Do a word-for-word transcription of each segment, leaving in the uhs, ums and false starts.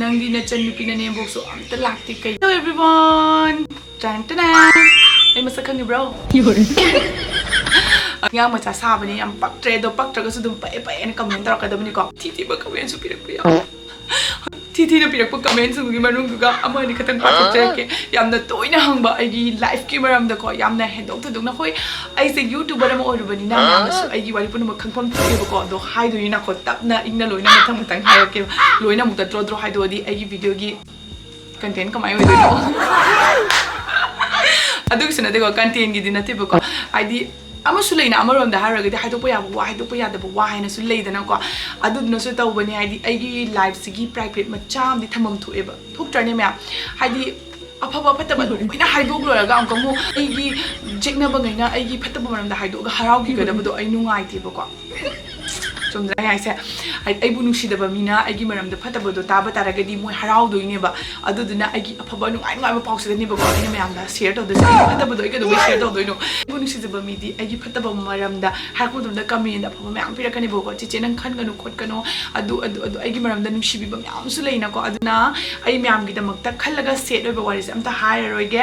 ꯅꯪꯗꯤ ꯅꯆꯟ ꯅꯨꯄꯤ ꯅꯅꯦꯝꯕꯣꯛꯁꯨ ꯑꯝꯇ ꯂꯥꯛꯇꯦ ꯀꯩ? Hello everyone. ꯇꯥꯟ ꯇꯥꯟ. ꯑꯩ ꯃꯁꯛ ꯈꯪꯉꯤꯕ꯭ꯔꯣ? ꯑꯉꯥꯡ ꯃꯆꯥ ꯁꯥꯕꯅꯦ, ꯌꯥꯝ ꯄꯛꯇ꯭ꯔꯦ꯫ ꯑꯗꯣ ꯄꯛꯇ꯭ꯔꯒꯁꯨ ꯑꯗꯨꯝ ꯄꯛꯑꯦ ꯄꯛꯑꯦꯅ comment ꯇꯧꯔꯛꯀꯗꯕꯅꯤꯀꯣ꯫ ꯊꯤ ꯊꯤꯕ commentꯁꯨ ꯄꯤꯔꯛꯄ ꯌꯥꯎ꯫ ꯊꯤ ꯊꯤꯅ ꯄꯤꯔꯛꯄ commentꯁꯤꯡꯗꯨꯒꯤ ꯃꯅꯨꯡꯗꯨꯒ ꯑꯃ ꯑꯅꯤ ꯈꯛꯇꯪ ꯄꯥꯊꯣꯛꯆꯔꯛꯀꯦ꯫ ꯌꯥꯝꯅ ꯇꯣꯏꯅ ꯍꯪꯕ ꯑꯩꯒꯤ lifeꯀꯤ ꯃꯔꯝꯗꯀꯣ, ꯌꯥꯝꯅ ꯍꯦꯟꯗꯣꯛ ꯊꯣꯏꯗꯣꯛꯅ, ꯍꯣꯏ, ꯑꯩꯁꯦ YouTuber ꯑꯃ ꯑꯣꯏꯔꯨꯕꯅꯤꯅ ꯃꯌꯥꯝꯅꯁꯨ ꯑꯩꯒꯤ ꯋꯥꯔꯤ ꯄꯨꯝꯅꯃꯛ ꯈꯪꯐꯝ ꯊꯣꯛꯑꯦꯕꯀꯣ꯫ ꯑꯗꯣ ꯍꯥꯏꯗꯣꯏꯅꯤꯅꯀꯣ, ꯇꯞꯅ ꯏꯪꯅ ꯂꯣꯏꯅ ꯃꯊꯪ ꯃꯊꯪ ꯍꯥꯏꯔꯛꯀꯦꯕ꯫ ꯂꯣꯏꯅ ꯑꯃꯨꯛ ꯇꯠꯇ꯭ꯔꯣ ꯇ꯭ꯔꯣ ꯍꯥꯏꯗꯣꯛꯑꯗꯤ ꯑꯩꯒꯤ videoꯒꯤ content ꯀꯃꯥꯏꯅ ꯑꯣꯏꯗꯣꯏꯅꯣ? ꯑꯗꯨꯒꯤꯁꯨ ꯅꯠꯇꯦꯀꯣ, contentꯒꯤꯗꯤ ꯅꯠꯇꯦꯕꯀꯣ꯫ ꯍꯥꯏꯗꯤ ꯑꯃꯁꯨ ꯂꯩꯅ, ꯑꯃꯔꯣꯝꯗ ꯍꯥꯏꯔꯨꯔꯒꯗꯤ ꯍꯥꯏꯗꯣꯛꯄ ꯌꯥꯕ ꯋꯥ, ꯍꯥꯏꯗꯣꯛꯄ ꯌꯥꯗꯕ ꯋꯥ ꯍꯥꯏꯅꯁꯨ ꯂꯩꯗꯅꯀꯣ꯫ ꯑꯗꯨꯗꯨꯅꯁꯨ ꯇꯧꯕꯅꯦ꯫ ꯍꯥꯏꯗꯤ ꯑꯩꯒꯤ lifeꯁꯤꯒꯤ private ꯃꯆꯥ ꯑꯃꯗꯤ ꯊꯝꯐꯝ ꯊꯣꯛꯑꯦꯕ, ꯊꯣꯛꯇ꯭ꯔꯅꯦ ꯃꯌꯥꯝ? ꯍꯥꯏꯗꯤ ꯑꯐꯕ ꯐꯠꯇꯕ ꯂꯣꯏꯅ ꯍꯥꯏꯗꯣꯛ ꯂꯣꯏꯔꯒ ꯑꯃꯨꯛꯀ ꯑꯃꯨꯛ ꯑꯩꯒꯤ ꯌꯦꯛꯅꯕꯉꯩꯅ ꯑꯩꯒꯤ ꯐꯠꯇꯕ ꯃꯔꯝꯗ ꯍꯥꯏꯗꯣꯛꯑꯒ ꯍꯔꯥꯎꯈꯤꯒꯗꯕꯗꯣ ꯑꯩ ꯅꯨꯡꯉꯥꯏꯇꯦꯕꯀꯣ꯫ ꯆꯨꯝꯗ꯭ꯔꯥ ꯑꯩ ꯍꯥꯏꯁꯦ? ꯍꯥꯏꯗꯤ ꯑꯩꯕꯨ ꯅꯨꯡꯁꯤꯗꯕ ꯃꯤꯅ ꯑꯩꯒꯤ ꯃꯔꯝꯗ ꯐꯠꯇꯕꯗꯣ ꯇꯥꯕ ꯇꯥꯔꯒꯗꯤ ꯃꯣꯏ ꯍꯔꯥꯎꯗꯣꯏꯅꯦꯕ꯫ ꯑꯗꯨꯗꯨꯅ ꯑꯩꯒꯤ ꯑꯐꯕ ꯅꯨꯡꯉꯥꯏ ꯅꯨꯡꯉꯥꯏꯕ ꯄꯥꯎꯁꯤꯗꯅꯦꯕꯀꯣ ꯑꯩꯅ ꯃꯌꯥꯝꯗ share ꯇꯧꯗꯣꯏꯁꯦ꯫ ꯑꯩꯒꯤ ꯐꯠꯇꯕꯗꯣ ꯑꯩ ꯀꯩꯗꯧꯕꯩ share ꯇꯧꯗꯣꯏꯅꯣ? ꯑꯩꯕꯨ ꯅꯨꯡꯁꯤꯖꯕ ꯃꯤꯗꯤ ꯑꯩꯒꯤ ꯐꯠꯇꯕ ꯃꯔꯝꯗ ꯍꯥꯏꯔꯛꯄ ꯃꯇꯝꯗ comment ꯑꯐꯕ ꯃꯌꯥꯝ ꯄꯤꯔꯛꯀꯅꯦꯕꯀꯣ꯫ "ꯆꯤꯆꯦ, ꯅꯪ ꯈꯟꯒꯅꯨ ꯈꯣꯠꯀꯅꯨ, ꯑꯗꯨ, ꯑꯗꯨ, ꯑꯗꯨ," ꯑꯩꯒꯤ ꯃꯔꯝꯗ ꯅꯨꯡꯁꯤꯕꯤꯕ ꯃꯌꯥꯝ ꯑꯃꯁꯨ ꯂꯩꯅꯀꯣ꯫ ꯑꯗꯨꯅ ꯑꯩ ꯃꯌꯥꯝꯒꯤꯗꯃꯛꯇ ꯈꯜꯂꯒ sad ꯑꯣꯏꯕ ꯋꯥꯔꯤꯁꯦ ꯑꯝꯇ ꯍꯥꯏꯔꯔꯣꯏꯒꯦ꯫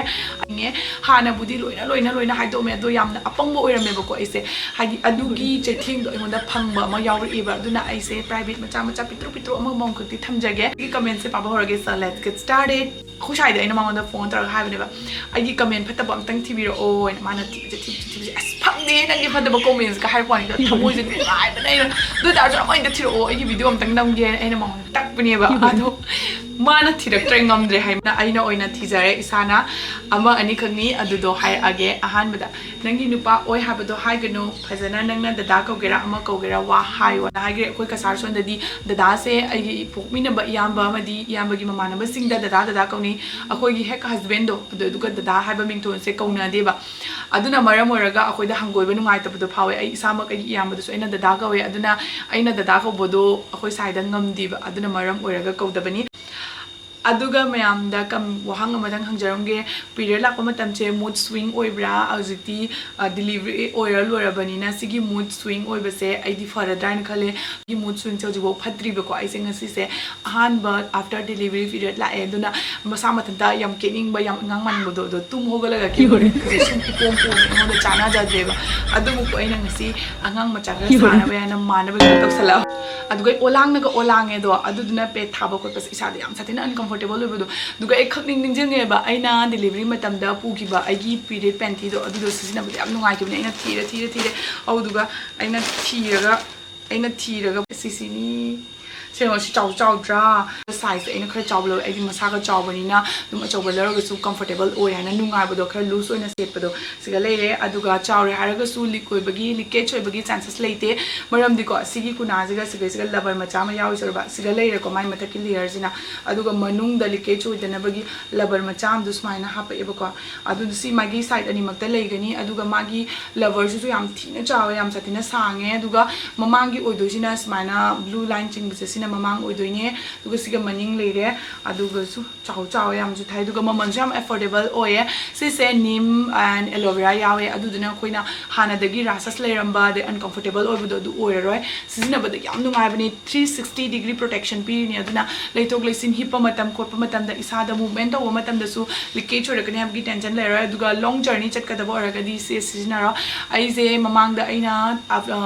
ꯍꯥꯟꯅꯕꯨꯗꯤ ꯂꯣꯏꯅ, ꯂꯣꯏꯅ, ꯂꯣꯏꯅ ꯍꯥꯏꯗꯣꯛꯑꯝꯃꯦ, ꯑꯗꯣ ꯌꯥꯝꯅ ꯑꯄꯪꯕ ꯑꯣꯏꯔꯝꯃꯦꯕꯀꯣ ꯑꯩꯁꯦ꯫ ꯍꯥꯏꯗꯤ ꯑꯗꯨꯒꯤ ꯆꯩꯊꯦꯡꯗꯣ ꯑꯩꯉꯣꯟꯗ ꯐꯪꯕ ꯑꯃ ꯌꯥꯎꯔꯛꯑꯦꯕ꯫ ꯑꯗꯨꯅ ꯑꯩꯁꯦ private ꯃꯆꯥ ꯃꯆꯥ ꯄꯤꯛꯇ꯭ꯔꯨ ꯄꯤꯛꯇ꯭ꯔꯨ ꯑꯃꯃꯝ ꯈꯛꯇꯤ ꯊꯝꯖꯒꯦ꯫ ꯑꯩꯒꯤ commentꯁꯦ ꯄꯥꯕ ꯍꯧꯔꯒꯦ꯫ So let's get started. ꯑꯩꯈꯣꯏ ꯁ꯭ꯋꯥꯏꯗ ꯑꯩꯅ ꯃꯉꯣꯟꯗ phone ꯇꯧꯔꯒ ꯍꯥꯏꯕꯅꯦꯕ, "ꯑꯩꯒꯤ comment ꯐꯠꯇꯕ ꯑꯝꯇꯪ ꯊꯤꯕꯤꯔꯛꯑꯣ" ꯍꯥꯏꯅ꯫ ꯃꯥꯅ ꯊꯤꯕꯁꯦ, ꯊꯤꯕꯁꯦ, ꯊꯤꯕꯁꯦ, "ꯑꯁ, ꯐꯪꯗꯦ ꯅꯪꯒꯤ ꯐꯠꯇꯕ commentsꯀ" ꯍꯥꯏꯔꯛꯄ ꯋꯥꯅꯤꯗ꯫ ꯊꯃꯣꯏꯁꯦ ꯅꯨꯡꯉꯥꯏꯕꯅ ꯑꯩꯅ, "ꯑꯗꯨ ꯑꯣꯏꯇꯥꯔꯁꯨ ꯑꯃ ꯍꯦꯛꯇ ꯊꯤꯔꯛꯑꯣ, ꯑꯩꯒꯤ video ꯑꯝꯇꯪ ꯅꯝꯒꯦ" ꯍꯥꯏꯅ ꯑꯩꯅ ꯃꯉꯣꯟꯗ ꯇꯛꯄꯅꯦꯕ꯫ ꯑꯗꯣ ꯃꯥꯅ ꯊꯤꯔꯛꯇ꯭ꯔꯦ, ꯉꯝꯗ꯭ꯔꯦ ꯍꯥꯏꯅ ꯑꯩꯅ ꯑꯣꯏꯅ ꯊꯤꯖꯔꯦ ꯏꯁꯥꯅ꯫ ꯑꯃ ꯑꯅꯤꯈꯛꯅꯤ, ꯑꯗꯨꯗꯣ ꯍꯥꯏꯔꯛꯑꯒꯦ꯫ ꯑꯍꯥꯟꯕꯗ, "ꯅꯪꯒꯤ ꯅꯨꯄꯥ ꯑꯣꯏ ꯍꯥꯏꯕꯗꯣ ꯍꯥꯏꯒꯅꯨ, ꯐꯖꯅ ꯅꯪꯅ ꯗꯗꯥ ꯀꯧꯒꯦꯔꯥ ꯑꯃ ꯀꯧꯒꯦꯔꯥ ꯋꯥ ꯍꯥꯏꯌꯣꯅ" ꯍꯥꯏꯈ꯭ꯔꯦ꯫ ꯑꯩꯈꯣꯏ ꯀꯁꯥꯔ ꯁꯣꯟꯗꯗꯤ ꯗꯗꯥꯁꯦ ꯑꯩꯒꯤ ꯄꯣꯛꯃꯤꯟꯅꯕ ꯏꯌꯥꯝꯕ ꯑꯃꯗꯤ ꯏꯌꯥꯝꯕꯒꯤ ꯃꯃꯥꯟꯅꯕꯁꯤꯡꯗ ꯗꯗꯥ, ꯗꯗꯥ ꯀꯧꯅꯩ꯫ ꯑꯩꯈꯣꯏꯒꯤ ꯍꯦꯛ husbandꯗꯣ ꯑꯗꯨ, ꯑꯗꯨꯒ ꯗꯗꯥ ꯍꯥꯏꯕ ꯃꯤꯡꯊꯣꯟꯁꯦ ꯀꯧꯅꯗꯦꯕ꯫ ꯑꯗꯗꯨꯅ ꯃꯔꯝ ꯑꯣꯏꯔꯒ ꯑꯩꯈꯣꯏꯗ ꯍꯪꯒꯣꯏꯕ ꯅꯨꯡꯉꯥꯏꯇꯕꯗꯣ ꯐꯥꯎꯋꯦ꯫ ꯑꯩ ꯏꯁꯥꯃꯛ ꯑꯩꯒꯤ ꯏꯌꯥꯝꯕꯗꯨꯁꯨ ꯑꯩꯅ ꯗꯗꯥ ꯀꯧꯋꯦ꯫ ꯑꯗꯨꯅ ꯑꯩꯅ ꯗꯗꯥ ꯀꯧꯕꯗꯣ ꯑꯩꯈꯣꯏ ꯁ꯭ꯋꯥꯏꯗ ꯉꯝꯗꯦꯕ꯫ ꯑꯗꯨꯅ ꯃꯔꯝ ꯑꯣꯏꯔꯒ ꯀꯧꯗꯕꯅꯤ꯫ ꯑꯗꯨꯒ ꯃꯌꯥꯝꯗ ꯀꯝ-, ꯋꯥꯍꯪ ꯑꯃꯇꯪ ꯍꯪꯖꯔꯝꯒꯦ꯫ Period ꯂꯥꯛꯄ ꯃꯇꯝꯁꯦ mood swing ꯑꯣꯏꯕ꯭ꯔꯥ? ꯍꯧꯖꯤꯛꯇꯤ, ꯑ, delivery ꯑꯣꯏꯔ ꯂꯣꯏꯔꯕꯅꯤꯅ ꯁꯤꯒꯤ mood swing ꯑꯣꯏꯕꯁꯦ ꯑꯩꯗꯤ ꯐꯔꯗ꯭ꯔꯥ ꯍꯥꯏꯅ ꯈꯜꯂꯦ꯫ ꯑꯩꯒꯤ mood swingꯁꯦ ꯍꯧꯖꯤꯛꯐꯥꯎ ꯐꯠꯇ꯭ꯔꯤꯕꯀꯣ꯫ ꯑꯩꯁꯦ ꯉꯁꯤꯁꯦ ꯑꯍꯥꯟꯕ after delivery period ꯂꯥꯛꯑꯦ, ꯑꯗꯨꯅ ꯃꯁꯥ ꯃꯊꯟꯇ ꯌꯥꯝ ꯀꯦꯅꯤꯡꯕ, ꯌꯥꯝ ꯑꯉꯥꯡ ꯃꯥꯟꯕꯗꯣ, ꯑꯗꯣ ꯇꯨꯝ ꯍꯧꯒꯠꯂꯒ ꯀꯦꯕꯁꯦ ꯁꯨꯝ ꯏꯄꯣꯝ ꯄꯣꯝꯃꯦ, ꯑꯩꯉꯣꯟꯗ ꯆꯥꯟꯅꯖꯗ꯭ꯔꯦꯕ꯫ ꯑꯗꯨꯃꯛꯄꯨ ꯑꯩꯅ ꯉꯁꯤ ꯑꯉꯥꯡ ꯃꯆꯥ ꯈꯔ ꯁꯥꯟꯅꯕ ꯌꯥꯏꯅ ꯃꯥꯟꯅꯕ ꯈꯔ ꯇꯧꯁꯜꯂꯛꯑꯕ꯫ ꯑꯗꯨꯒ ꯑꯩ ꯑꯣꯂꯥꯡꯅꯒ ꯑꯣꯂꯥꯡꯉꯦ ꯑꯗꯣ, ꯑꯗꯨꯗꯨꯅ pad ꯊꯥꯕ ꯈꯣꯠꯄꯁꯦ ꯏꯁꯥꯗ ꯌꯥꯝ ꯁꯥꯊꯤꯅ uncomfortable ꯑꯣꯏꯕꯗꯣ꯫ ꯑꯗꯨꯒ ꯑꯩ ꯈꯪꯅꯤꯡ ꯅꯤꯡꯁꯤꯡꯉꯦꯕ, ꯑꯩꯅ delivery ꯃꯇꯝꯗ ꯄꯨꯈꯤꯕ ꯑꯩꯒꯤ period pantyꯗꯣ, ꯑꯗꯨꯗꯣ ꯁꯤꯖꯤꯟꯅꯕꯗ ꯌꯥꯝ ꯅꯨꯡꯉꯥꯏꯈꯤꯕꯅꯦ꯫ ꯑꯩꯅ ꯊꯤꯔ ꯊꯤꯔ ꯊꯤꯔꯦ, ꯑꯗꯨꯗꯨꯒ ꯑꯩꯅ ꯊꯤꯔꯒ, ꯑꯩꯅ ꯊꯤꯔꯒ ꯁꯤꯁꯤꯅꯤ꯫ ꯁꯦꯡꯉꯣ, ꯁꯤ ꯆꯥꯎ ꯆꯥꯎꯗ꯭ꯔꯥ? Sizeꯁꯦ ꯑꯩꯅ ꯈꯔ ꯆꯥꯎꯕ ꯂꯧꯋꯦ, ꯑꯩꯗꯤ ꯃꯁꯥꯒ ꯆꯥꯎꯕꯅꯤꯅ ꯑꯗꯨꯝ ꯑꯆꯧꯕ ꯂꯧꯔꯒꯁꯨ comfortable ꯑꯣꯏ ꯍꯥꯏꯅ, ꯅꯨꯡꯉꯥꯏꯕꯗꯣ, ꯈꯔ loose ꯑꯣꯏꯅ ꯁꯦꯠꯄꯗꯣ꯫ ꯁꯤꯒ ꯂꯩꯔꯦ꯫ ꯑꯗꯨꯒ ꯆꯥꯎꯔꯦ ꯍꯥꯏꯔꯒꯁꯨ leak ꯑꯣꯏꯕꯒꯤ, leakage ꯑꯣꯏꯕꯒꯤ chances ꯂꯩꯇꯦ꯫ ꯃꯔꯝꯗꯤꯀꯣ, ꯁꯤꯒꯤ ꯀꯨꯅꯥꯁꯤꯒ ꯁꯤꯒꯩꯁꯤꯒ rubber ꯃꯆꯥ ꯑꯃ ꯌꯥꯎꯔꯤꯁꯦ ꯎꯔꯕ? ꯁꯤꯒ ꯂꯩꯔꯦꯀꯣ, ꯃꯥꯏ ꯃꯊꯛꯀꯤ layerꯁꯤꯅ꯫ ꯑꯗꯨꯒ ꯃꯅꯨꯡꯗ leakage ꯑꯣꯏꯗꯅꯕꯒꯤ rubber ꯃꯆꯥ ꯑꯃꯁꯨ ꯁꯨꯃꯥꯏꯅ ꯍꯥꯞꯄꯛꯑꯦꯕꯀꯣ꯫ ꯑꯗꯨꯅ ꯁꯤ ꯃꯥꯒꯤ side ꯑꯅꯤꯃꯛꯇ ꯂꯩꯒꯅꯤ꯫ ꯑꯗꯨꯒ ꯃꯥꯒꯤ lowerꯁꯤꯁꯨ ꯌꯥꯝ ꯊꯤꯅ ꯆꯥꯎꯋꯦ, ꯌꯥꯝ ꯁꯥꯊꯤꯅ ꯁꯥꯡꯉꯦ꯫ ꯑꯗꯨꯒ ꯃꯃꯥꯡꯒꯤ ꯑꯣꯏꯗꯣꯏꯁꯤꯅ ꯁꯨꯃꯥꯏꯅ blue line ꯆꯤꯡꯕꯁꯦ, ꯁꯤꯅ ꯃꯃꯥꯡ ꯑꯣꯏꯗꯣꯏꯅꯦ꯫ ꯑꯗꯨꯒ ꯁꯤꯒ ꯃꯅꯤꯡ ꯂꯩꯔꯦ꯫ ꯑꯗꯨꯒꯁꯨ ꯆꯥꯎ ꯆꯥꯎꯋꯦ, ꯌꯥꯝꯁꯨ ꯊꯥꯏ, ꯑꯗꯨꯒ ꯃꯃꯜꯁꯨ ꯌꯥꯝ affordable ꯑꯣꯏꯌꯦ꯫ ꯁꯤꯁꯦ neem and aloe vera ꯌꯥꯎꯋꯦ, ꯑꯗꯨꯗꯨꯅ ꯑꯩꯈꯣꯏꯅ ꯍꯥꯟꯅꯗꯒꯤ rashes ꯂꯩꯔꯝꯕ, ꯑꯗꯩ uncomfortable ꯑꯣꯏꯕꯗꯣ, ꯑꯗꯨ ꯑꯣꯏꯔꯔꯣꯏ꯫ ꯁꯤꯖꯤꯟꯅꯕꯗ ꯌꯥꯝ ꯅꯨꯡꯉꯥꯏꯕꯅꯦ, three sixty degree protection ꯄꯤꯔꯤꯅꯦ, ꯑꯗꯨꯅ ꯂꯩꯊꯣꯛ ꯂꯩꯁꯤꯟ, ꯍꯤꯞꯄ ꯃꯇꯝ ꯈꯣꯠꯄ ꯃꯇꯝꯗ, ꯏꯁꯥꯗ movement ꯇꯧꯕ ꯃꯇꯝꯗꯁꯨ leakage ꯑꯣꯏꯔꯛꯀꯅꯤ ꯍꯥꯏꯕꯒꯤ tension ꯂꯩꯔꯔꯣꯏ꯫ ꯑꯗꯨꯒ long journey ꯆꯠꯀꯗꯕ ꯑꯣꯏꯔꯒꯗꯤ ꯁꯤ ꯁꯤꯖꯤꯟꯅꯔꯣ꯫ ꯑꯩꯁꯦ ꯃꯃꯥꯡꯗ ꯑꯩꯅ, ꯑ,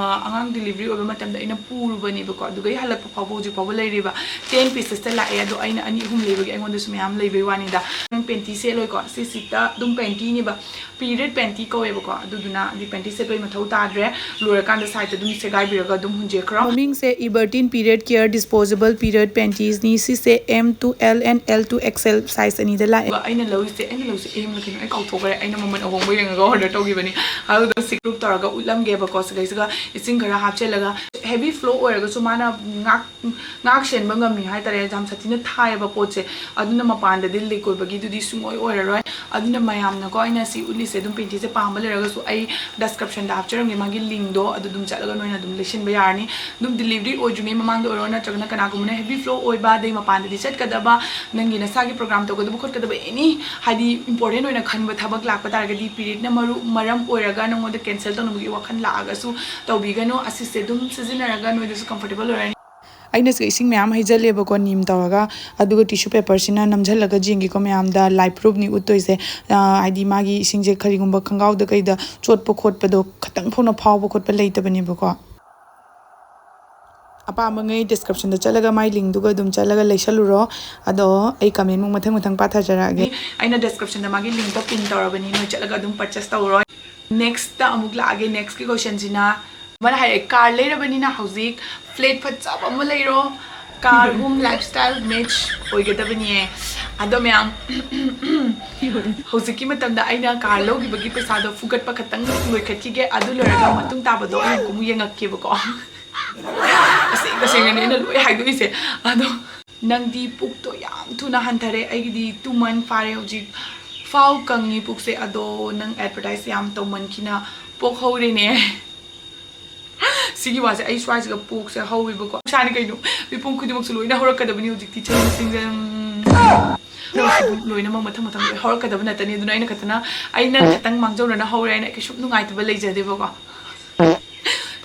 ꯑꯉꯥꯡ delivery ꯑꯣꯏꯕ ꯃꯇꯝꯗ ꯑꯩꯅ ꯄꯨꯔꯨꯕꯅꯦꯕꯀꯣ, ꯑꯗꯨꯒꯩ ꯍꯜꯂꯛꯄ ꯐꯥꯎꯕ ꯍꯧꯖꯤꯛ ꯐꯥꯎꯕ ꯂꯩꯔꯤꯕ꯫ Ten piecesꯇ ꯂꯥꯛꯑꯦ, ꯑꯗꯣ ꯑꯩꯅ ꯑꯅꯤ ꯑꯍꯨꯝ ꯂꯩꯕꯒꯤ ꯑꯩꯉꯣꯟꯗꯁꯨ ꯃꯌꯥꯝ ꯂꯩꯕꯩ ꯋꯥꯅꯤꯗ꯫ ꯅꯪ panty ꯁꯦꯠꯂꯣꯏꯀꯣ, ꯁꯤꯁꯤꯗ ꯑꯗꯨꯝ pantyꯅꯦꯕ, period panty ꯀꯧꯋꯦꯕꯀꯣ, ꯑꯗꯨꯗꯨꯅ ꯑꯗꯨꯗꯤ panty ꯁꯦꯠꯄꯩ ꯃꯊꯧ ꯇꯥꯗ꯭ꯔꯦ꯫ ꯂꯣꯏꯔꯀꯥꯟꯗ sideꯇ ꯑꯗꯨꯝ ꯁꯦꯒꯥꯏꯕꯤꯔꯒ ꯑꯗꯨꯝ ꯍꯨꯟꯖꯦꯛꯈ꯭ꯔꯣ꯫ ꯃꯃꯤꯡꯁꯦ Ebertin period care disposable period pantiesꯅꯤ꯫ ꯁꯤꯁꯦ M to L and L to X L size ꯑꯅꯤꯗ ꯂꯥꯛꯑꯦ꯫ ꯑꯗꯨꯒ ꯑꯩꯅ ꯂꯧꯔꯤꯁꯦ, ꯑꯩꯅ ꯂꯧꯔꯤꯁꯦ M ꯂ ꯀꯩꯅꯣ, ꯑꯩ ꯀꯥꯎꯊꯣꯛꯈ꯭ꯔꯦ, ꯑꯩꯅ ꯃꯃꯜ ꯑꯍꯣꯡꯕ ꯌꯦꯡꯉꯒ order ꯇꯧꯈꯤꯕꯅꯤ꯫ ꯑꯗꯨꯗꯣ ꯁꯤ group ꯇꯧꯔꯒ ꯎꯠꯂꯝꯒꯦꯕꯀꯣ, ꯁꯤꯒꯩꯁꯤꯒ ꯏꯁꯤꯡ ꯈꯔ ꯍꯥꯞꯆꯤꯜꯂꯒ꯫ Heavy flow ꯑꯣꯏꯔꯒꯁꯨ ꯃꯥꯅ ꯉꯥꯛ ꯉꯥꯛ ꯁꯦꯟꯕ ꯉꯝꯃꯤ ꯍꯥꯏꯇꯥꯔꯦ, ꯌꯥꯝ ꯁꯥꯊꯤꯅ ꯊꯥꯏꯌꯦꯕ ꯄꯣꯠꯁꯦ꯫ ꯑꯗꯨꯅ ꯃꯄꯥꯟꯗꯗꯤ leak ꯑꯣꯏꯕꯒꯤꯗꯨꯗꯤ ꯁꯨꯡꯑꯣꯏ ꯑꯣꯏꯔꯔꯣꯏ꯫ ꯑꯗꯨꯅ ꯃꯌꯥꯝꯅꯀꯣ, ꯑꯩꯅ ꯁꯤ ꯎꯠꯂꯤꯁꯦ ꯑꯗꯨꯝ ꯄꯦꯟꯇꯤꯁꯦ ꯄꯥꯝꯕ ꯂꯩꯔꯒꯁꯨ ꯑꯩ ꯗꯤꯁꯀ꯭ꯔꯤꯞꯁꯟꯗ ꯍꯥꯞꯆꯔꯝꯒꯦ ꯃꯥꯒꯤ ꯂꯤꯡꯗꯣ, ꯑꯗꯨ ꯑꯗꯨꯝ ꯆꯠꯂꯒ ꯅꯣꯏꯅ ꯑꯗꯨꯝ ꯂꯩꯁꯤꯟꯕ ꯌꯥꯔꯅꯤ꯫ ꯑꯗꯨꯝ ꯗꯤꯂꯤꯚꯔꯤ ꯑꯣꯏꯗ꯭ꯔꯤꯉꯩ ꯃꯃꯥꯡꯗ ꯑꯣꯏꯔꯣ, ꯅꯠꯇ꯭ꯔꯒꯅ ꯀꯅꯥꯒꯨꯝꯕꯅ ꯍꯦꯚꯤ ꯐ꯭ꯂꯣ ꯑꯣꯏꯕ, ꯑꯗꯩ ꯃꯄꯥꯟꯗꯗꯤ ꯆꯠꯀꯗꯕ, ꯅꯪꯒꯤ ꯅꯁꯥꯒꯤ ꯄ꯭ꯔꯣꯒ꯭ꯔꯥꯝ ꯇꯧꯒꯗꯕ ꯈꯣꯠꯀꯗꯕ, ꯑꯦꯅꯤ ꯍꯥꯏꯗꯤ ꯏꯝꯄꯣꯔꯇꯦꯟ ꯑꯣꯏꯅ ꯈꯟꯕ ꯊꯕꯛ ꯂꯥꯛꯄ ꯇꯥꯔꯒꯗꯤ, ꯄꯤꯔꯤꯌꯗꯅ ꯃꯔꯨ ꯃꯔꯝ ꯑꯣꯏꯔꯒ ꯅꯪꯉꯣꯟꯗ ꯀꯦꯟꯁꯦꯜ ꯇꯧꯅꯕꯒꯤ ꯋꯥꯈꯜ ꯂꯥꯛꯑꯒꯁꯨ ꯇꯧꯕꯤꯒꯅꯨ꯫ ꯑꯁꯤꯁꯦ ꯑꯗꯨꯝ ꯁꯤꯖꯤꯟꯅꯔꯒ ꯅꯣꯏꯗꯁꯨ ꯀꯝꯐꯣꯔꯇꯦꯕꯜ ꯑꯣꯏꯔꯅꯤ꯫ ꯑꯩꯅ ꯁꯤꯗ ꯏꯁꯤꯡ ꯃꯌꯥꯝ ꯍꯩꯖꯜꯂꯦꯕꯀꯣ, ꯅꯤꯝ ꯇꯧꯔꯒ, ꯑꯗꯨꯒ ꯇꯤꯁꯨ ꯄꯦꯄꯔꯁꯤꯅ ꯅꯝꯁꯤꯜꯂꯒ ꯌꯦꯡꯒꯦꯀꯣ ꯃꯌꯥꯝꯗ꯫ ꯂꯥꯏ ꯄ꯭ꯔꯨꯐꯅꯤ ꯎꯠꯇꯣꯏꯁꯦ꯫ ꯑꯥ, ꯍꯥꯏꯗꯤ ꯃꯥꯒꯤ ꯏꯁꯤꯡꯁꯦ ꯀꯔꯤꯒꯨꯝꯕ ꯈꯣꯡꯒ꯭ꯔꯥꯎꯗ ꯀꯩꯗ ꯆꯣꯠꯄ ꯈꯣꯠꯄꯗꯣ ꯈꯇꯪ ꯐꯥꯎꯅ ꯐꯥꯎꯕ ꯈꯣꯠꯄ ꯂꯩꯇꯕꯅꯦꯕꯀꯣ꯫ ꯑꯄꯥꯝꯕꯉꯩ ꯗꯤꯁꯀ꯭ꯔꯤꯞꯁꯟꯗ ꯆꯠꯂꯒ ꯃꯥꯏ ꯂꯤꯡꯗꯨꯒ ꯑꯗꯨꯝ ꯆꯠꯂꯒ ꯂꯩꯁꯜꯂꯨꯔꯣ꯫ ꯑꯗꯣ ꯑꯩ ꯀꯃꯦꯟꯃꯨꯛ ꯃꯊꯪ ꯃꯊꯪ ꯄꯥꯊꯖꯔꯛꯑꯒꯦ꯫ ꯑꯩꯅ ꯗꯤꯁꯀ꯭ꯔꯤꯞꯁꯟꯗ ꯃꯥꯒꯤ ꯂꯤꯡꯗꯣ ꯄꯤꯟ ꯇꯧꯔꯕꯅꯤ, ꯅꯣꯏ ꯆꯠꯂꯒ ꯑꯗꯨꯝ ꯄꯔꯆꯦꯁ ꯇꯧꯔꯣ꯫ ꯅꯦꯛꯁꯇ ꯑꯃꯨꯛ ꯂꯥꯛꯑꯒꯦ꯫ ꯅꯦꯛꯁꯀꯤ ꯀꯣꯏꯁꯟꯁꯤꯅ, ꯑꯃꯅ ꯍꯥꯏꯔꯛꯑꯦ, "ꯀꯥꯔ ꯂꯩꯔꯕꯅꯤꯅ ꯍꯧꯖꯤꯛ ꯐ꯭ꯂꯦꯠ ꯐꯖꯕ ꯑꯃ ꯂꯩꯔꯣ, car home lifestyle match ꯑꯣꯏꯒꯗꯕꯅꯤꯌꯦ"꯫ ꯑꯗꯣ ꯃꯌꯥꯝ, ꯍꯧꯖꯤꯛꯀꯤ ꯃꯇꯝꯗ ꯑꯩꯅ ꯀꯥꯔ ꯂꯧꯈꯤꯕꯒꯤ ꯄꯩꯁꯥꯗꯣ ꯐꯨꯒꯠꯄ ꯈꯛꯇꯪ ꯂꯣꯏꯈꯠꯈꯤꯒꯦ꯫ ꯑꯗꯨ ꯂꯣꯏꯔꯒ ꯃꯇꯨꯡ ꯇꯥꯕꯗꯣ ꯑꯩ ꯑꯃꯨꯛ ꯌꯦꯡꯉꯛꯀꯦꯕꯀꯣ꯫ ꯑꯁꯦꯡ ꯇꯁꯦꯡꯅꯅꯦ ꯑꯩꯅ ꯂꯣꯏ ꯍꯥꯏꯗꯣꯛꯏꯁꯦ꯫ ꯑꯗꯣ ꯅꯪꯗꯤ ꯄꯨꯛꯇꯣ ꯌꯥꯝ ꯊꯨꯅ ꯍꯟꯊꯔꯦ꯫ ꯑꯩꯒꯤꯗꯤ ꯇꯨ ꯃꯟ ꯐꯥꯔꯦ ꯍꯧꯖꯤꯛ꯫ ꯐꯥꯎ ꯀꯪꯉꯤ ꯄꯨꯛꯁꯦ꯫ ꯑꯗꯣ ꯅꯪ ꯑꯦꯗꯚꯔꯇꯥꯏꯁ ꯌꯥꯝ ꯇꯧꯃꯟꯈꯤꯅ ꯄꯣꯛ ꯍꯧꯔꯦꯅꯦ꯫ ꯁꯤꯒꯤ ꯋꯥꯁꯦ ꯑꯩ ꯁ꯭ꯋꯥꯏꯁꯤꯒ ꯄꯣꯛꯁꯦ ꯍꯧꯋꯦꯕꯀꯣ꯫ ꯏꯁꯥꯅꯤ ꯀꯩꯅꯣ, ꯃꯤꯄꯨꯝ ꯈꯨꯗꯤꯡꯃꯛꯁꯨ ꯂꯣꯏꯅ ꯍꯧꯔꯛꯀꯗꯕꯅꯤ ꯍꯧꯖꯤꯛꯇꯤ, ꯆꯍꯤ ꯃꯁꯤꯡꯁꯦ, ꯎꯝ, ꯂꯣꯏꯅꯃꯛ ꯃꯊꯪ ꯃꯊꯪ ꯂꯣꯏ ꯍꯧꯔꯛꯀꯗꯕ ꯅꯠꯇꯅꯤ꯫ ꯑꯗꯨꯅ ꯑꯩꯅ ꯈꯛꯇꯅ, ꯑꯩꯅ ꯈꯛꯇꯪ ꯃꯥꯡꯖꯧꯅꯅ ꯍꯧꯔꯦ ꯍꯥꯏꯅ ꯀꯩꯁꯨꯝ ꯅꯨꯡꯉꯥꯏꯇꯕ ꯂꯩꯖꯗꯦꯕꯀꯣ꯫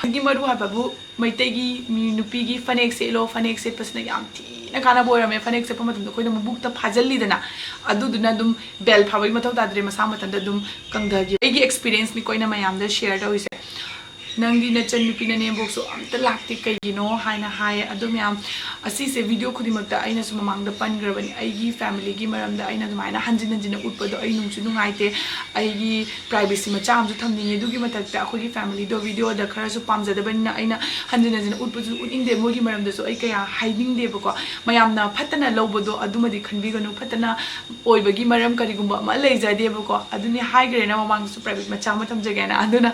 ꯐꯤꯒꯤ ꯃꯔꯨ ꯍꯥꯏꯕꯕꯨ ꯃꯩꯇꯩꯒꯤ ꯃꯤ ꯅꯨꯄꯤꯒꯤ ꯐꯅꯦꯛ ꯁꯦꯠꯂꯣ, ꯐꯅꯦꯛ ꯁꯦꯠꯄꯁꯤꯅ ꯌꯥꯝ ꯊꯤꯅ ꯀꯥꯟꯅꯕ ꯑꯣꯏꯔꯝꯃꯦ꯫ ꯐꯅꯦꯛ ꯁꯦꯠꯄ ꯃꯇꯝꯗ ꯑꯩꯈꯣꯏꯅ ꯃꯕꯨꯛꯇ ꯐꯥꯖꯤꯜꯂꯤꯗꯅ, ꯑꯗꯨꯗꯨꯅ ꯑꯗꯨꯝ ꯕꯦꯜ ꯐꯥꯕꯒꯤ ꯃꯊꯧ ꯇꯥꯗ꯭ꯔꯦ, ꯃꯁꯥ ꯃꯊꯟꯇ ꯑꯗꯨꯝ ꯀꯪꯊꯈꯤ꯫ ꯑꯩꯒꯤ ꯑꯦꯛꯁꯄꯤꯔꯤꯌꯦꯟꯁꯅꯤꯀꯣ ꯑꯩꯅ ꯃꯌꯥꯝꯗ ꯁꯤꯌꯔ ꯇꯧꯔꯤꯁꯦ꯫ ꯅꯪꯗꯤ ꯅꯆꯟ ꯅꯨꯄꯤ ꯅꯅꯦꯝꯕꯣꯛꯁꯨ ꯑꯝꯇ ꯂꯥꯛꯇꯦ ꯀꯩꯒꯤꯅꯣ ꯍꯥꯏꯅ ꯍꯥꯏꯌꯦ꯫ ꯑꯗꯣ ꯃꯌꯥꯝ, ꯑꯁꯤꯁꯦ ꯚꯤꯗꯤꯑꯣ ꯈꯨꯗꯤꯡꯃꯛꯇ ꯑꯩꯅꯁꯨ ꯃꯃꯥꯡꯗ ꯄꯟꯈ꯭ꯔꯕꯅꯤ, ꯑꯩꯒꯤ ꯐꯦꯃꯤꯂꯤꯒꯤ ꯃꯔꯝꯗ ꯑꯩꯅ ꯑꯗꯨꯃꯥꯏꯅ ꯍꯟꯖꯤꯟ ꯍꯟꯖꯤꯟꯅ ꯎꯠꯄꯗꯣ ꯑꯩ ꯅꯨꯡꯁꯨ ꯅꯨꯡꯉꯥꯏꯇꯦ꯫ ꯑꯩꯒꯤ ꯄ꯭ꯔꯥꯏꯚꯦꯁꯤ ꯃꯆꯥ ꯑꯃꯁꯨ ꯊꯝꯅꯤꯡꯉꯦ꯫ ꯑꯗꯨꯒꯤ ꯃꯊꯛꯇ ꯑꯩꯈꯣꯏꯒꯤ ꯐꯦꯃꯤꯂꯤꯗꯣ ꯚꯤꯗꯤꯑꯣꯗ ꯈꯔꯁꯨ ꯄꯥꯝꯖꯗꯕꯅꯤꯅ ꯑꯩꯅ ꯍꯟꯖꯤꯟ ꯍꯟꯖꯤꯟꯅ ꯎꯠꯄꯁꯨ ꯎꯠꯅꯤꯡꯗꯦ, ꯃꯣꯏꯒꯤ ꯃꯔꯝꯗꯁꯨ ꯑꯩ ꯀꯌꯥ ꯍꯥꯏꯅꯤꯡꯗꯦꯕꯀꯣ꯫ ꯃꯌꯥꯝꯅ ꯐꯠꯇꯅ ꯂꯧꯕꯗꯣ ꯑꯗꯨꯃꯗꯤ ꯈꯟꯕꯤꯒꯅꯨ, ꯐꯠꯇꯅ ꯑꯣꯏꯕꯒꯤ ꯃꯔꯝ ꯀꯔꯤꯒꯨꯝꯕ ꯑꯃ ꯂꯩꯖꯗꯦꯕꯀꯣ꯫ ꯑꯗꯨꯅꯤ ꯍꯥꯏꯈ꯭ꯔꯦꯅ ꯃꯃꯥꯡꯗꯁꯨ, ꯄ꯭ꯔꯥꯏꯚꯦꯠ ꯃꯆꯥ ꯑꯃ ꯊꯝꯖꯒꯦꯅ꯫ ꯑꯗꯨꯅ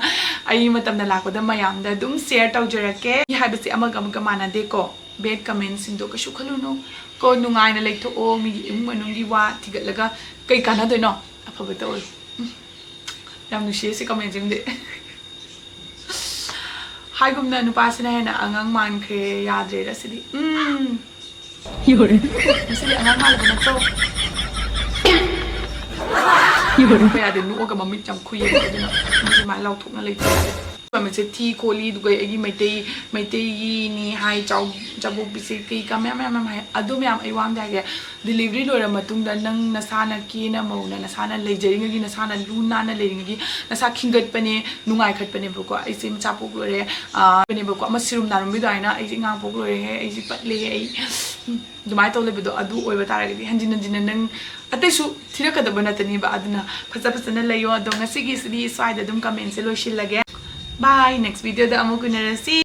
ꯑꯩ ꯃꯇꯝꯅ ꯂꯥꯛꯄꯗ ꯃꯌꯥꯝꯗ ꯑꯗꯨꯝ ꯁꯤꯌꯔ ꯇꯧꯖꯔꯛꯀꯦ꯫ ꯃꯤ ꯍꯥꯏꯕꯁꯦ ꯑꯃꯒ ꯑꯃꯒ ꯃꯥꯟꯅꯗꯦꯀꯣ꯫ ꯕꯦꯗ ꯀꯃꯦꯟꯁꯤꯡꯗꯣ ꯀꯩꯁꯨ ꯈꯜꯂꯨꯅꯨ ꯀꯣ꯫ ꯅꯨꯡꯉꯥꯏꯅ ꯂꯩꯊꯣꯛꯑꯣ꯫ ꯃꯤꯒꯤ ꯏꯃꯨꯡ ꯃꯅꯨꯡꯒꯤ ꯋꯥ ꯊꯤꯒꯠꯂꯒ ꯀꯩ ꯀꯥꯟꯅꯗꯣꯏꯅꯣ? ꯑꯐꯕ ꯇꯧꯔꯣ꯫ ꯎꯝ꯫ ꯌꯥꯝ ꯅꯨꯡꯁꯤꯌꯦ ꯁꯤ comment ꯁꯤꯃꯗꯤ꯫ ꯍꯥꯏꯒꯨꯝꯅ ꯅꯨꯄꯥꯁꯤꯅ ꯍꯦꯟꯅ ꯑꯉꯥꯡ ꯃꯥꯟꯈ꯭ꯔꯦ꯫ ꯌꯥꯗ꯭ꯔꯦꯗ ꯁꯤꯗꯤ꯫ ꯎꯝ꯫ ꯌꯧꯔꯦ꯫ ꯃꯁꯤꯗꯤ ꯑꯉꯥꯡ ꯃꯥꯜꯂꯕ ꯅꯠꯇ꯭ꯔꯣ? ꯌꯧꯔꯦ꯫ ꯌꯥꯗꯦ, ꯅꯣꯛꯑꯒ ꯃꯃꯤꯠ ꯌꯥꯝ ꯈꯨꯏꯌꯦꯕ, ꯑꯗꯨꯅ ꯃꯤꯁꯦ ꯁꯨꯃꯥꯏꯅ ꯂꯥꯎꯊꯣꯛꯅ ꯂꯩꯇꯦ꯫ ꯃꯃꯤꯠꯁꯦ ꯊꯤ ꯈꯣꯠꯂꯤ, ꯑꯗꯨꯒ ꯑꯩꯒꯤ ꯃꯩꯇꯩ, ꯃꯩꯇꯩꯒꯤꯅꯤ ꯍꯥꯏ, ꯆꯥꯎ-, ꯆꯥꯕꯣꯛꯄꯤꯁꯦ ꯀꯩ ꯀꯥ ꯃꯌꯥꯝ, ꯃꯌꯥꯝ, ꯃꯌꯥꯝ ꯍꯥꯏ꯫ ꯑꯗꯨ ꯃꯌꯥꯝ ꯑꯩ ꯋꯥ ꯑꯝꯗꯤ ꯍꯥꯏꯒꯦ, delivery ꯂꯣꯏꯔ ꯃꯇꯨꯡꯗ ꯅꯪ ꯅꯁꯥꯅ ꯀꯦꯅ ꯃꯧꯅ ꯅꯁꯥꯅ ꯂꯩꯖꯔꯤꯉꯩꯒꯤ, ꯅꯁꯥꯅ ꯂꯨ ꯅꯥꯟꯅ ꯂꯩꯔꯤꯉꯩꯒꯤ ꯅꯁꯥ ꯈꯤꯡꯒꯠꯄꯅꯦ, ꯅꯨꯡꯉꯥꯏꯈꯠꯄꯅꯦꯕꯀꯣ꯫ ꯑꯩꯁꯦ ꯃꯆꯥ ꯄꯣꯛ ꯂꯣꯏꯔꯦ, ꯑꯥ, ꯄꯅꯦꯕꯀꯣ, ꯑꯃ ꯁꯤꯔꯨꯝ ꯅꯥꯔꯨꯝꯒꯤ ꯑꯗꯨꯃꯥꯏꯅ ꯑꯩꯁꯦ ꯑꯉꯥꯡ ꯄꯣꯛ ꯂꯣꯏꯔꯦꯍꯦ, ꯑꯩꯁꯦ ꯄꯠꯂꯦꯍꯦ, ꯑꯩ, ꯎꯝ, ꯑꯗꯨꯃꯥꯏꯅ ꯇꯧ ꯂꯩꯕꯗꯣ ꯑꯗꯨ ꯑꯣꯏꯕ ꯇꯥꯔꯒꯗꯤ ꯍꯟꯖꯤꯟ ꯍꯟꯖꯤꯟꯅ ꯅꯪ ꯑꯇꯩꯁꯨ ꯊꯤꯔꯛꯀꯗꯕ ꯅꯠꯇꯅꯦꯕ꯫ ꯑꯗꯨꯅ ꯐꯖ ꯐꯖꯅ ꯂꯩꯌꯣ꯫ ꯑꯗꯣ ꯉꯁꯤꯒꯤꯁꯤꯗꯤ ꯁ꯭ꯋꯥꯏꯗ ꯑꯗꯨꯝ comment ꯁꯦ ꯂꯣꯏꯁꯤꯜꯂꯒꯦ꯫ Bye, next video ꯗ ꯑꯃꯨꯛ ꯎꯅꯔꯁꯤ꯫